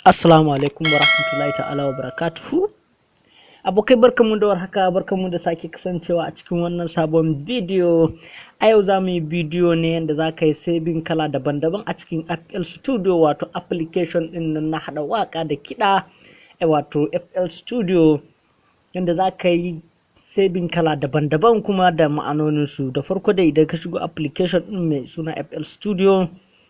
Assalamu alaikum wa rahmatullahi ta'ala wa barakatuhu. Abokai, barkanmu da warhaka, barkanmu da sake kasancewa a cikin wannan sabon bidiyo. A yau za mu yi bidiyo ne yadda za ka yi saving kala daban-daban a cikin FL Studio, wato application ɗin nan na haɗa waƙa da kiɗa, wato FL Studio, yadda za ka yi saving kala daban-daban kuma da ma'anoninsu. Da farko dai, idan ka shigo application ɗin mai suna FL Studio,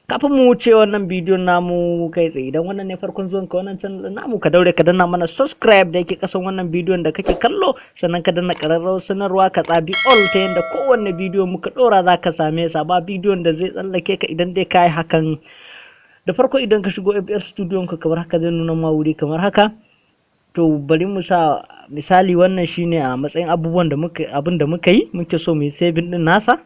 kafin mu wuce wannan bidiyon namu kai tsaye, idan wannan ne farkon zuwan ka wannan channel namu, ka daure ka danna mana subscribe da yake kasan wannan bidiyon da kake kallo, sannan ka danna ƙararrawar sanarwa, ka zabi all, ta yadda kowanne bidiyo muka ɗora za ka same sa, ba bidiyon da zai tsallake ka idan dai ka yi hakan. Da farko, idan ka shigo FL Studio ka kamar haka, zai nuna ma wuri kamar haka. To, bari mu sa misali, wannan shine a matsayin abubuwan da muka abin da muka yi, muke so mu yi saving din nasa.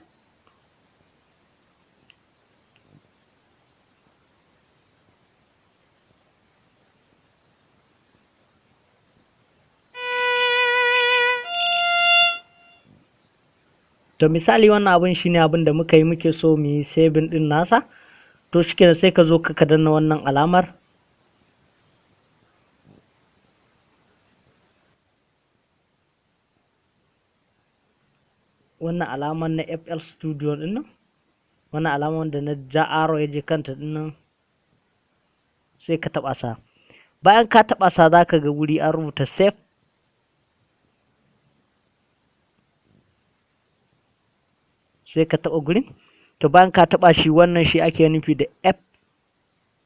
To, misali wannan abin shine abin da muka yi, muke so mu yi saving din nasa. To, shikenan, sai ka zo ka danna wannan alamar. Wannan alamar na FL Studio din nan, wannan alamar da na ja arrow ya je kanta din nan, sai ka taba sa. Bayan ka taba sa, zaka ga wuri an rubuta save. Sai ka taba gurin. To, bayan ka taba shi, wannan shi ake nufi da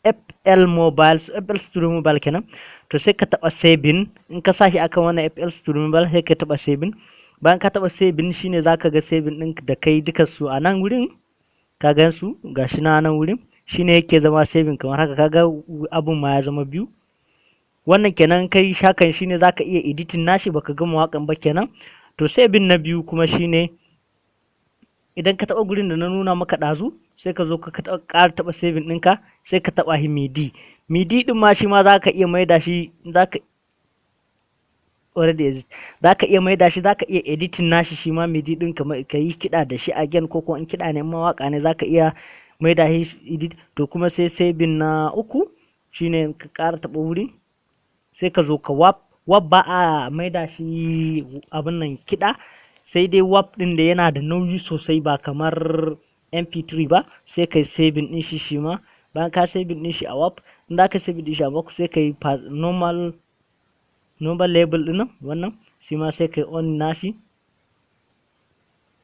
FL Mobile, FL Studio Mobile kenan. To, sai ka taba saving. In ka sa shi akan wannan FL Studio Mobile, sai ka taba saving. Bayan ka taba saving, shine zaka ga saving din da kai duka su a nan wurin. Ka gan su, gashi na nan wurin, shine yake zama saving kamar haka. Kaga abun ma ya zama biyu. Wannan kenan kai shakan shine zaka iya editing nashi, baka gama wakan ba kenan. To, saving na biyu kuma shine idan ka taɓa gurin da na nuna maka ɗazu, sai ka zo ka ƙara taɓa saving ɗinka, sai ka taɓa shi MIDI. MIDI ɗin ma shi ma za ka iya maida shi, za ka already exist, za ka iya maida shi, za ka iya editing nashi shi ma MIDI ɗin, ka yi kiɗa da shi again, ko kuma in kiɗa ne ma waƙa ne, za ka iya maida shi edit. To, kuma sai saving na uku shine ka ƙara taɓa wurin, sai ka zo ka WAV. WAV ba a maida shi abin nan kiɗa, sai dai WAV ɗin da yana da nauyi sosai, ba kamar MP3 ba. Sai kai saving ɗin shi shi ma. Bayan ka saving ɗin shi a WAV, in za ka saving ɗin shi a WAV, sai kai normal level ɗin nan, wannan shi ma sai kai on nashi,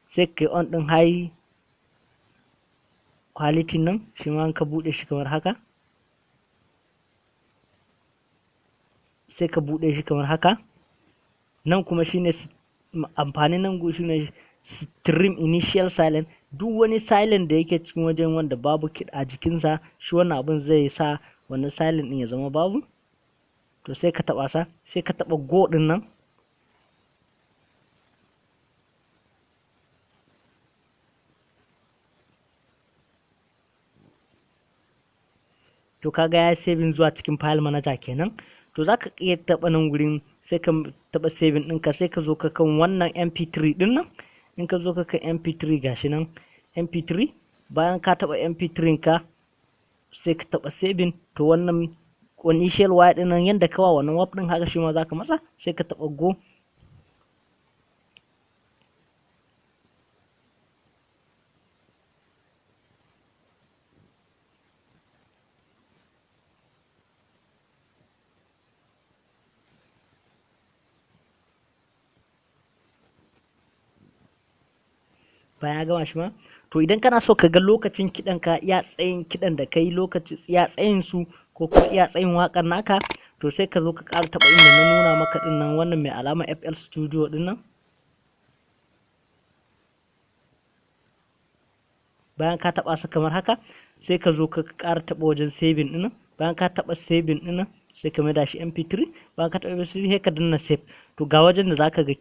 sai kai on ɗin high quality nan shi ma. Ka buɗe shi kamar haka, sai ka buɗe shi kamar haka. Nan kuma shine amfanin nan gu shine stream initial silent. Duk wani silent da yake cikin wajen wanda babu kiɗa a jikinsa, shi wannan abun zai sa wannan silent ɗin ya zama babu. To, sai ka taɓa sa, sai ka taɓa go ɗin nan. To, kaga ya saving zuwa cikin file manager kenan. To, za ka iya taɓa nan gurin, sai ka taɓa saving ɗinka, sai ka zo ka kan wannan MP3 ɗin nan. In ka zo ka kan MP3, gashi nan MP3. Bayan ka taɓa MP3 ka, sai ka taɓa saving. To, wannan initial y ɗin nan, yanda ka wa wannan WAV ɗin, haka shi ma za ka masa, sai ka taɓa go. Bayan ya gama shi ma, to, idan kana so ka ga lokacin kiɗan ka, iya tsayin kiɗan da kai, lokacin iya tsayin su ko kuma iya tsayin waƙar naka, to sai ka zo ka ƙara taɓa inda na nuna maka ɗin nan, wannan mai alamar FL Studio ɗin nan. Bayan ka taɓa su kamar haka, sai ka zo ka ƙara taɓa wajen saving ɗin nan. Bayan ka taɓa saving ɗin nan, sai ka maida shi MP3. Bayan ka taɓa MP3, sai ka danna save. To, ga wajen da zaka ga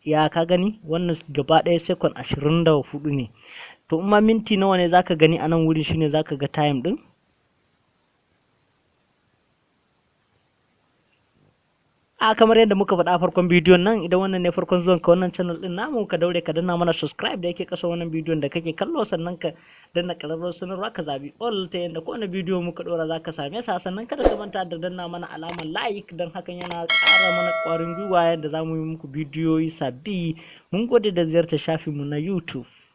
ya ka gani, wannan gaba ɗaya second 24 ne. To, in ma minti nawa ne zaka gani a nan wurin, shine zaka ga time ɗin. A kamar yadda muka faɗa a farkon bidiyon nan, idan wannan ne farkon zuwan ka wannan channel din namu, ka daure ka danna mana subscribe da yake ƙasa wannan bidiyon da kake kallo, sannan ka danna ƙararrawar sanarwa, ka zabi all, ta yadda kowane bidiyo muka ɗora za ka same sa. Sannan kada ka manta da danna mana alamar like, don hakan yana ƙara mana ƙwarin gwiwa yadda za mu yi muku bidiyoyi sabbi. Mun gode da ziyartar shafinmu na YouTube.